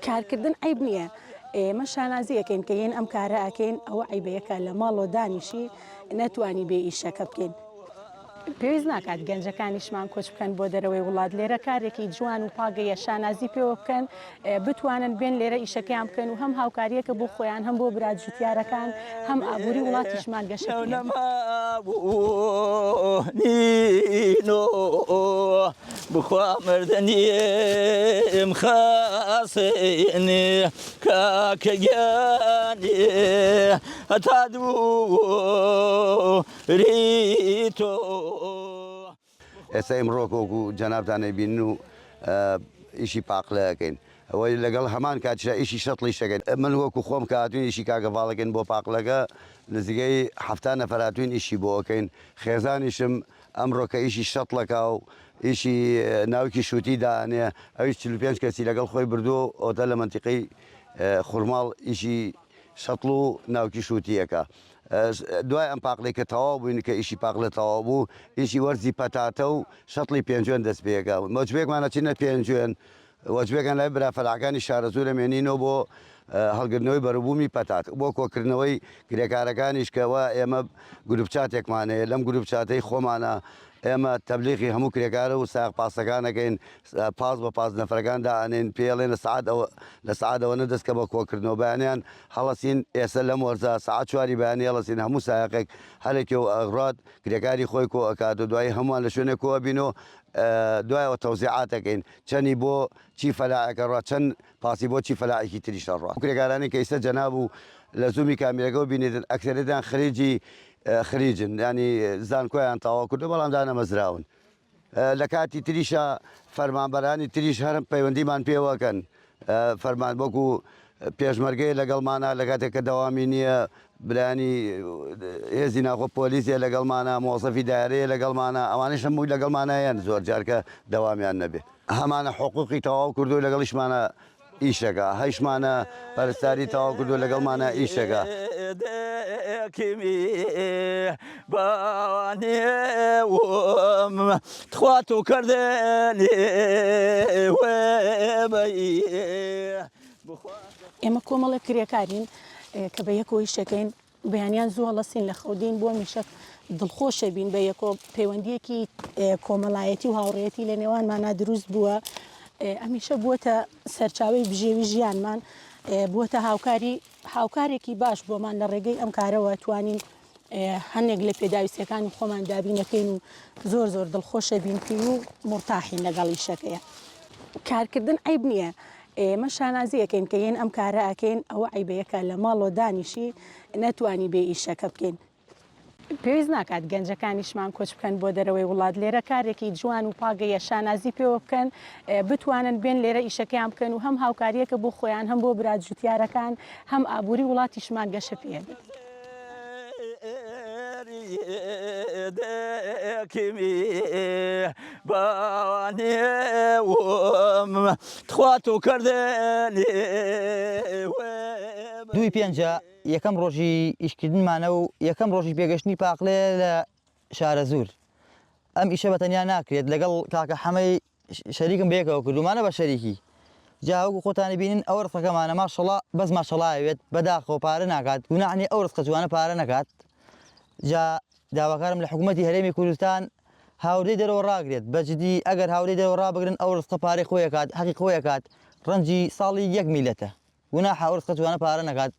کارکردن عەیب نییە، ئێمە شانازی ئەکەین کە یێن ئەم کارە ئەکەین، ئەوە عەیبەیەکە لە ماڵەوە دانیشی نەتوانی بێ ئیشەکە بکەین. پێویست ناکات گەنجەکانیشمان کۆچ بکەن بۆ دەرەوەی وڵات، لێرە کارێکی جوان و پاگەیە شانازی پێوە بکەن، بتوانن بێن لێرە ئیشەکەیان بکەن و هەم هاوکارییەکە بۆ خۆیان هەم بۆ برا جوتیارەکان هەم ئابووری وڵاتیشمان گەشە پێ بخوا مردنیم خاسێنێ کاکە گیانێ هەتا دووری تۆ. ئێستا ئیمڕۆ وەکو جەنابتان ئەیبینن و ئیشی پاقلە ئەکەین ئەوەی لەگەڵ هەمان کاتیشا ئیشی شەتڵیش ئەکەین من وەکو خۆم کە هاتوین ئیشی کاکە ڤاڵ ئەکەین بۆ پاقلەکە نزیکەی 70 نەفەر هاتوین ئیشی بۆ ئەکەین خێزانیشم ئەمڕۆ کە ئیشی شەتڵەکا و ئیشی ناوکی شوتی دائەنێ ئەویش 45 کەسی لەگەڵ خۆی بردووە و ئەوەتا لە مەنتیقەی خورماڵ ئیشی شەتڵ و ناوکی شوتی ئەکا دوای ئەم پاقلەی کە تەواو بووین کە ئیشی پاقلە تەواو بوو ئیشی وەرزی پەتاتە و شەتڵی پێنجوێن دەست پێکا مەجبێکمان ئەچینە پێنجوێن وەجبێکان لای برا فەلاحەکانی شارەزوور ئەمێنینەوە بۆ هەڵگرتنەوەی بەروبوومی پەتات بۆ کۆکردنەوەی کرێکارەکانیش کەوا ئێمە گروپ چاتێکمان هەیە لەم گروپ چاتەی خۆمانە ئێمە تەبلیغی هەموو کرێکار و سایەق پاسەکان ئەکەین پاس بە پاس نەفەرەکان دائەنێین پێی ئەڵێن لە سەعات ئەوە لە سەعات ئەوەنە دەست کە بە کۆکردنەوە بەیانیان هەڵەسین ئێستا لەم وەرزە سەعات چواری بەیانی هەڵەسین هەموو سایەقێک هەرێکێ و ئەڕوات کرێکاری خۆی کۆ ئەکات و دوایی هەمووان لە شوێنێک کۆ ئەبین و دوایەوە تەوزیعات ئەکەین چەنی بۆ چی فەلاعێک ئەڕوا چەند پاسی بۆ چی فەلاعێکی تریش ئەڕوا کرێکارانی کە ئیستا جەناب و لە زوومی کامیرەکەوە بینیتن ئەکسەریەتیان خریجی خریجن یانی زانکۆیان تەواو کردووە بەڵام دانەمەزراون لە کاتی تریشا فەرمانبەرانی تریش هەر پەیوەندیمان پێوەکەن فەرمان وەکو پێشمەرگەیە لەگەڵمانە لە کاتێک کە دەوامی نییە برایانی هێزی ناخۆ پۆلیسە لەگەڵمانە مۆزەفی دایرەیە لەگەڵمانە ئەوانش هەمووی لەگەڵمانە یان زۆر جارکە دەوامیان نەبێ هەمانە حقوقی تەواو کردو لەگەڵیشمانە ئیشەکە هەیشمانە پەرستاری تەواو کردو لەگەڵمانە ئیشەکە. ئێمە کۆمەڵێک کرێکارین کە بە یەکەوە ئیش دەکەین، بەیانیان زوو هەڵەسین لە خەو دێین بۆ میشەک دڵخۆشە بین بە یەکۆ پەیوەندیەکی کۆمەڵایەتی و هاوڕێیەتی لە نێوانمانا دروست بووە ئەمیشە بووەتە سەرچاوەی بژێوی ژیانمان بووەتە هاوکاری هاوکارێکی باش بۆمان لە ڕێگەی ئەم کارەوە توانین هەندێک لە پێداویستیەکانی خۆمان دابینەکەین و زۆر زۆر دڵخۆشە بین پێی و مورتاحین لەگەڵ ئیشەکەیە. کارکردن عەیب نییە ئێمە شانازی ئەکەین کە یێن ئەم کارە ئەکەین ئەوە عەیبەیەکە لە ماڵەوە دانیشی نەتوانی بێ ئیشەکە بکەین. پێویست ناکات گەنجەکانیشمان کۆچ بکەن بۆ دەرەوەی وڵات لێرە کارێکی جوان و پاگەیە شانازی پێوە بکەن بتوانن بێن لێرە ئیشەکەیان بکەن و هەم هاوکاریەکە بۆ خۆیان هەم بۆ برا جوتیارەکان هەم ئابووری وڵاتیشمان گەشە پێ بدەن. دووی پێنجە یەکەم ڕۆژی ئیشکردنمانە و یەکەم ڕۆژی پێگەشتنی پاقلەیە لە شارەزوور ئەم ئیشە بە تەنیا ناکرێت لەگەڵ کاکە حەمەی شەریکم بەیەکەوە کردومانە بە شەریکی جا وەکو خۆتانی بینن ئەوە ڕزقەکەمانە ماشەڵا بەس ماشەڵایەوێت بەداخەوە پارە ناکات گوناح نیە ئەو ڕزقە جوانە پارە نەکات جا داواکارم لە حکوومەتی هەرێمی کوردستان هاوردەی دەرەوە ڕاگرێت بە جدی ئەگەر هاوردەی دەرەوە ڕابگرن ئەو ڕزقە پارەی خۆی ئەکات حەقی خۆی ئەکات ڕەنجی ساڵی یەک میلەتە گوناحە ئەو ڕزقە جوانە پارە نەکات.